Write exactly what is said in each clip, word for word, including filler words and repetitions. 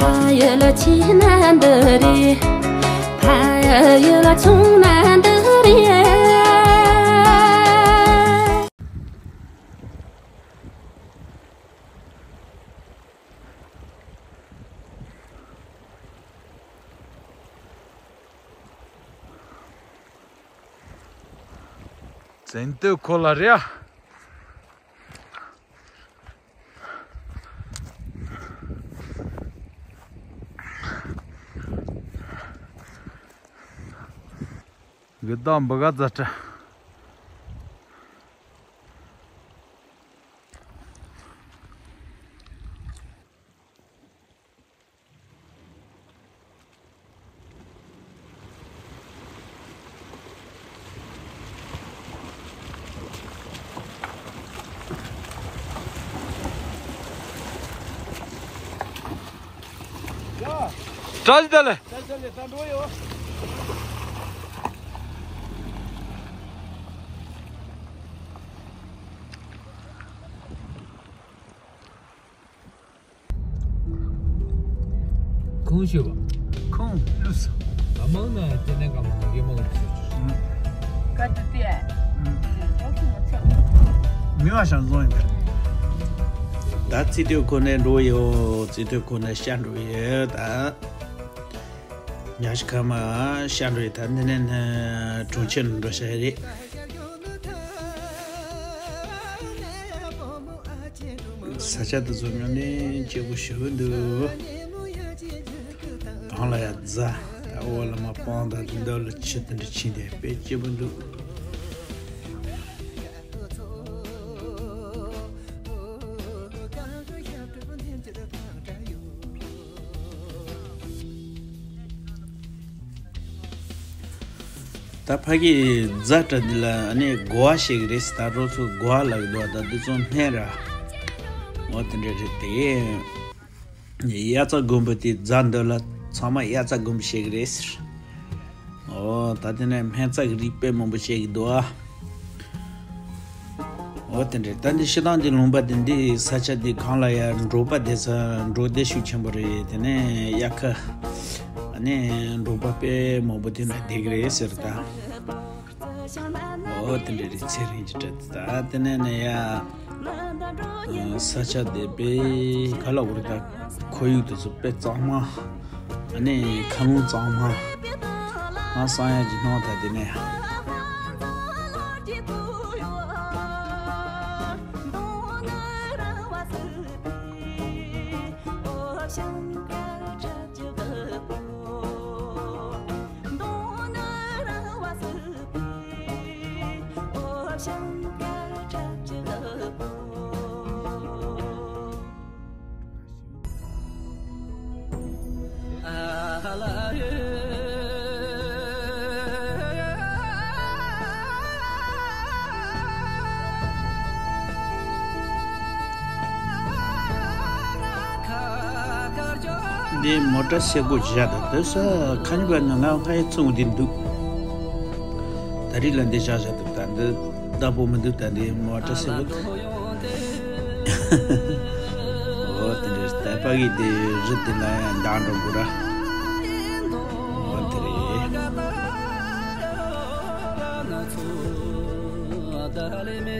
ཕ་ཡུལ་ལ་ཆེ་ན་འདི་རེད། ཕ་ཡུལ་ལ་ཆུང་ན་འདི་རེད། ཙན་དུ་ཁོ་ལ་རེད། གི་དང་འབུ་ག་ཛ་ཏྲ། བཀྲ་ཤིས་བདེ་ལེགས། ཁུངས་ཞུ་བ། ཁུངས་ལུས་སོ། ད་མང་ན་དེ་ནས་གང་མང་གི་མང་གི་ཞུ་ཞུ། ཀ་ཏི་ཏི་ཨ། ཨུམ། ཀྲོ་ཁི་མ་ཚོ། མི་བ་ཤང་ཚོང་ཡིན་པས། ད་རྩིས་སྤྲོད་ཁོ་ནས་འགྲོ་ཡོད། རྩིས་སྤྲོད་ཁོ་ནས་ཤར་འགྲོ་ཡོད་ད། ཉ་ཤི་ཁ་མ་ཤར་འགྲོ་ཡོད་ད། འདི་ནས་ནས་གྲོང་ཁྱེར་འགྲོ་ཤ་རེད། ས་ཆ་དེ་ཚོ་དངོས་གནས་སྐྱིད་པོ་ཞེ་པོ་འདུག་གང་ལ་ཡ་རྫ། ད་འོག་ལ་མ་སྤང་དང་དེ་འདྲ་ལ་ཆུ་དེ་འདྲ་ཕྱིན་ཏེ་དཔེ་སྐྱིད་པོ་འདུག་ད་ཕ་གི་རྫ་འདྲ་འདི་ལ་ཨ་ནི་གོ་བ་ཞིག་རེད། ད་རོ་ཚོ་གོ་བ་ལབ་འདུག་ད་འདི་ཚོ་སྨན་ར། འོ་དེ་འདྲ་རེད་དེ། དབྱར་རྩྭ་དགུན་འབུ་དེ་རྫ་འདི་ལ་ཚང་མ་དབྱར་རྩྭ་དགུན་འབུ་ཞིག་རེད་ཟེར། འོ་ད་དེ་ནས་སྨན་རྩྭ་གི་རིགས་དཔེ་མང་པོ་ཞིག་འདུག་ཨ། འོ་དེ་འདྲ། ད་འདི་ཤི་ཐང་འདི་ལུང་པ་དེ་འདི་ས་ཆ་འདི་གང་ལ་ཡ་འབྲོག་པ་སྡོད་ས་འབྲོག་སྡེ་ཤུགས་ཆེན་པོ་རེད། དེ་ནས་དབྱར་ཁ་ཨ་ནི་འབྲོག་པ་དཔེ་མང་པོ་དེ་ན་སྡོད་གི་རེད་ཟེར་ད། འོ་དེ་འདྲ་རེད། ཚེ་རིང་གི་གྲས་ད་དེ་ནས་ནས་ཡ་ས་ཆ་དེ་དཔེ་ག་ལ་འོ་རེད་ད། ཁོར་ཡུག་དེ་ཚོ་དཔེ་གཙང་མ། ཨ་ནི་མཁའ་རླུང་གཙང་མ། ང་བསམ་ཡག་གི་སྣང་ད་དེ་ནས། འདི་མོ་ཊ་སེར་པོ་བཞག་འདུག་དེ་ས་ཁ་ཉིན་པ་ནང་ང་ང་ཡི་ཚོང་འདི་འདུག་ད་རིག་ལ་འདི་བཞག་བཞག་འདུག་ད་འདི་བདག་པོ་མི་འདུག་ད་འདི་མོ་ཊ་སེར་པོ། འོ་དེ་འདྲ་ད་ཕ་གི་དེ་རི་དེ་ལ་ཡང་མདའ་འགྲོ་དགོས་ར། འོ་དེ་རེད།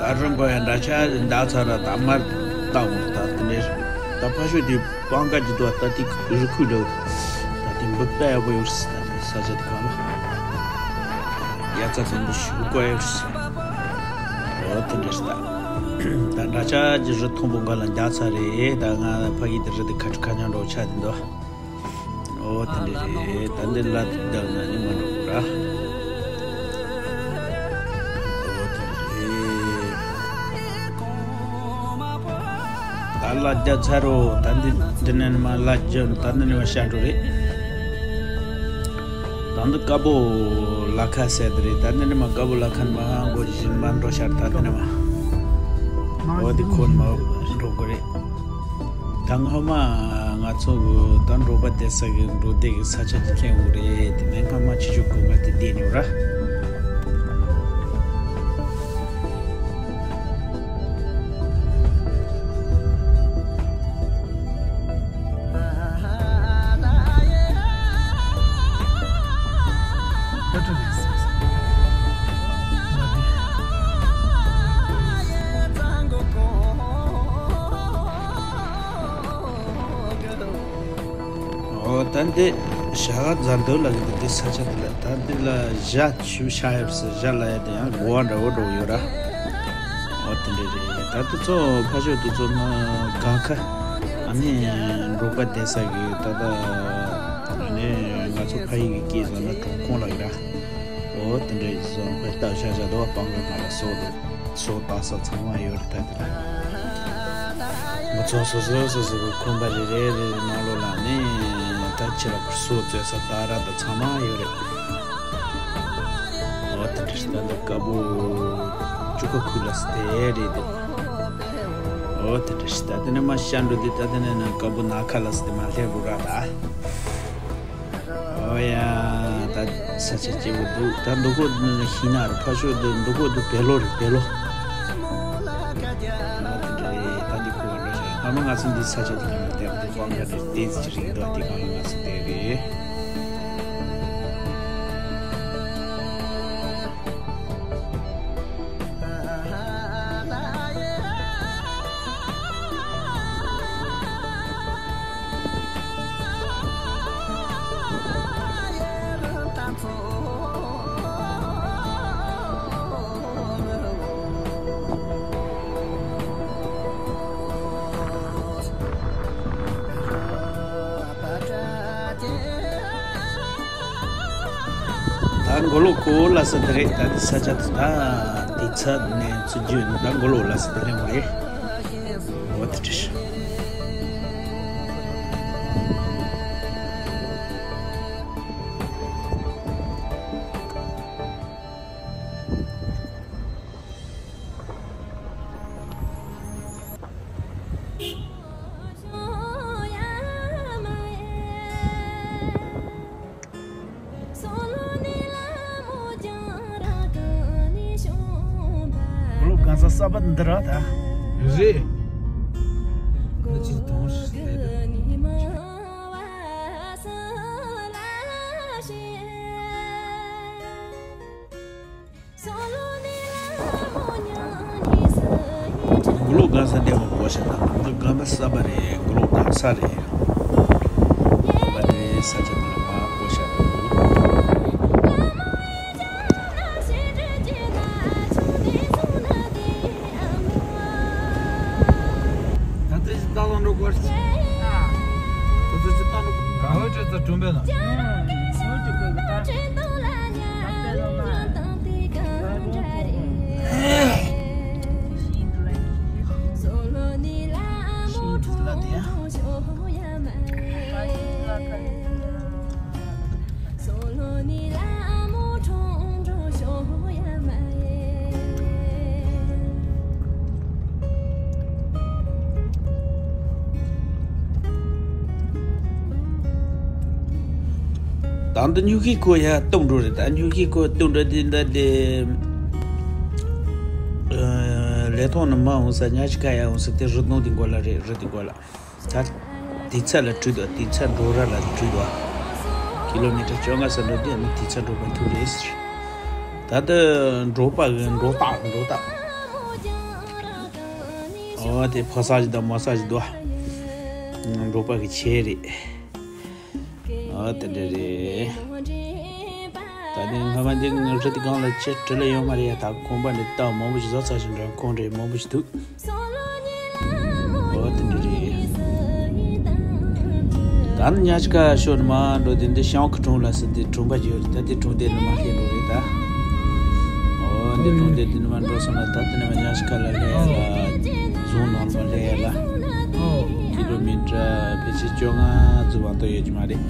ད་རུང་གོ་ཡ་འདྲ་ཆ་འདྲ་ཚ་ར་ད་མར་ད་འོང་ད་དེ་ནས་ད་ཕ་ཤོད་དེ་པང་ཀ་ཅི་དོ་ད་དེ་རི་ཁུག་འདྲ་ད་དེ་འབུ་པད་ཡག་པོ་ཡོད་རེད། ད་དེ་ས་ཆ་དེ་གང་ལ་ཡ་ཚ་དེ་འབུ་ཞུ་གོ་ཡོད་རེད། ཨོ་དེ་འདྲ་ཞིག་ད། ད་འདྲ་ཆགས་ཀྱི་རི་མཐོན་པོ་འགའ་ལ་འཇག་ཚར་རེད། ད་ང་ཕ་གི་དེ་རི་དེ་ཁ་ཁ་ཉག་འགྲོ་ཆགས་དེ་འདུག་ཨོ་དེ་འདྲ་རེད། ད་འདི་ལ་དེ་འདྲ་ན་ནི་མ་འགྲོ་གི་ར། ཨོ་དེ་འདྲ་རེད། ད་ལ་རྒྱ་ཚ་རོ། ད་འདི་འདི་ནས་མ་ལ་རྒྱ་ད་འདི་ནས་མ་ཤར་འགྲོ་རེད། ད་འདི་ཀ་པོ་ལ་ཁ་ཟེར་དེ་རེད། ད་འདི་ནས་མ་ཀ་པོ་ལ་ཁ་མ་འགོ་བཞིན་མ་འགྲོ་ཤར། ད་འདི་ནས་མ་འོ་དེ་ཁོ་མ་འགྲོ་གི་རེད། ད་སྔོན་མ་ང་ཚོ་གི་ད་འབྲོག་པ་བསྡད་ས་གི་འབྲོག་སྡེ་གི་ས་ཆ་དེ་ཐེན་འུ་རེད། དེ་ནས་སྔ་མ་ཆུ་ཆུ་གོ་མ་དེ་བསྡད་ནས་ར། ཨོ་ད་འདི་ཞག་རྫ་འདུག་ལ་གི་འདི་ས་ཆ་འདི་ལ་ད་འདི་ལ་བཞའ་ཆུ་ཤ་ཡབ་སི་བཞའ་ལ་ཡ་དེ་ཡང་གོ་བ་འདྲ་བོ་འགྲོ་ཡོད་ར། ཨོ་དེ་འདྲ་རེད། ད་དེ་ཚོ་ཕ་ཤོད་དེ་ཚོ་ན་གང་ཁ་ཨ་ནི་འབྲོག་པ་བསྡད་ས་གི་ད་ད་ཨ་ནི་ང་ཚོ་ཕ་ཡི་གི་སྐད་བཟོ་ན་གྲོང་ཁོངས་ལ་གི་ར། ཨོ་དེ་འདྲ་ཡི་བཟོ་ཕ་སྟག་ཤ་ཤ་དོ་སྤང་གི་ང་ལ་སོགས་དེ། སོ་ལྟ་ས་ཚང་མ་ཡོད་རེད། ད་དེ་ལ་ང་ཚོ་སོ་སོ་སོ་སོ་གི་ཁོམ་པ་རེ་རེ་རེ་རེ་ནང་ལོགས་ལ་ནི་ད་ཁྱེད་ལ་སོ་བཙོས་ས་ད་ར་ད་ཚང་མ་ཡོད་རེད། འོ་དེ་འདྲ་ཞིག་ད་འདི་ཀ་པོ་ཅུ་ཀ་ཁུ་ལ་སི་དེ་རེད་དེ། འོ་དེ་འདྲ་ཞིག་ད་དེ་ནས་མ་ཤ་འགྲོ་དེ་ད་དེ་ནས་ན་ཀ་པོ་ན་ཁ་ལ་སི་དེ་མ་སླེབས་རུ་ར་ད། ཨོ་ཡ། ད་ས་ཆ་སྐྱིད་པོ་འདུག་ད་འདུག་གོ་ཤིང་ནགས་རེད། ཕ་ཤོད་འདུག་འདུག་གོ་འདུག་བེ་ལོ་རེད། བེ་ལོ། ཨ་དེ་འདྲ་རེད། ད་འདི་ཁོ་བ་ལོ་ཤ་ཨ་མ་ང་ཚོ་འདི་ས་ཆ་འདི་གང་ལ་བསྡད་འདུག་ཀང་ག་རེད། ཏེ་ཙི་ཅི་རིག་འདུག་དེ་གང་ལ་ང་ཚོ་བསྡད་རེད། ད་མགོ་ལོག་གོ་ལ་ས་དེ་རེད། ད་དེ་ས་ཆ་དེ་ད་དེ་ཚ་ནས་ཚུར་རྒྱུད་ནི་ད་མགོ་ལོག་ལ་ས་དེ་རེད་མ་རེད། འོ་དེ་འདྲ་ཞིག་ལོ་གང་ས་གསར་པ་འདི་ར་ད། རེད། ང་ཅིག་དང་ཞིག་ལས་ད། མགོ་ལོག་སྒང་ས་འདི་མ་གོ་ཤ་དང་། འདི་སྒང་པ་གསར་པ་རེད། མགོ་ལོག་སྒང་ས་རེད། པ་རེད། ས་ཆ་འདི་ལ་མ་གོ་ཤ་དང་། ད་ལྟ་ཅི་ལྟ་ལ་འགྲོ་དགོས་ཤ། ད་ལྟ་ཅི་ལྟ་འགྲོ་དགོས། ག་བ་ཅི་ལྟ་གྲོང་པ་ལ། ད་འདི་སྨྱུག་ཁའི་ཁོ་ཡ་སྟོང་འགྲོ་རེད། ད་སྨྱུག་ཁའི་ཁོ་སྟོང་འགྲོ་དེ་འདྲ་དེ། ཨ། ལས་ཐོག་ནས་མར་འོང་ས་ཉ་ཤི་ཁ་ཡ་འོང་ས་དེ་རི་སྡོང་དེ་མགོ་ལ་རེད། རི་དེ་མགོ་ལ། ད་དེ་ཚ་ལ་བྲུས་འདུག་དེ་ཚ་འགྲོ་ར་ལ་བྲུས་འདུག་ཀི་ལོ་མི་ཊར་བཅོ་ལྔ་ཙམ་འགྲོ་དུས་ཨ་ནི་དེ་ཚ་འགྲོ་པ་ཐུག་རེད་ཟེར། ད་ལྟ་འབྲོག་པ་གི་འབྲོག་སྟག་འབྲོག་སྟག་ཨོ་དེ་ཕོ་གསར་ཞིག་དང་མོ་གསར་ཞིག་འདུག་འབྲོག་པ་གི་ཆས་རེད། ཨོ་དེ་འདྲ་རེད། ད་ནི་སྔ་མ་འདི་ངའི་རི་དེ་སྒང་ལ་ཅི་དྲི་ལ་ཡོད་མ་རེད་ཡ། ད་ཁང་པ་འདི་ད་མང་པོ་ཞིག་བཟོ་ཚར་ཞིག་འདྲ། ཁང་འདྲ་མང་པོ་ཞིག་འདུག་འོ་དེ་འདྲ་རེད། ད་ནི་ཉ་ཤི་ཁ་ཤོར་ནི་མ་འགྲོ་དེ་འདི་ཤང་ཁི་གྲོང་ལ་སི་དེ་གྲོང་པ་ཅིག་ཡོད་རེད། ད་དེ་གྲོང་སྡེ་ནི་མ་སླེབས་འགྲོ་རེད་ད། འོ་འདི་གྲོང་སྡེ་དེ་ནི་མ་འགྲོ་སོང་ན་ད་དེ་ནི་མ་ཉ་ཤི་ཁ་ལ་སླེབས་ལ་རྫོང་ནང་ལ་མ་སླེབས་ལ། ཀི་ལོ་མི་ཊར་ཕལ་ཆེར་བཅོ་ལྔ་ཙམ་མ་གཏོགས་ཡོད་ཀྱི་མ་རེད།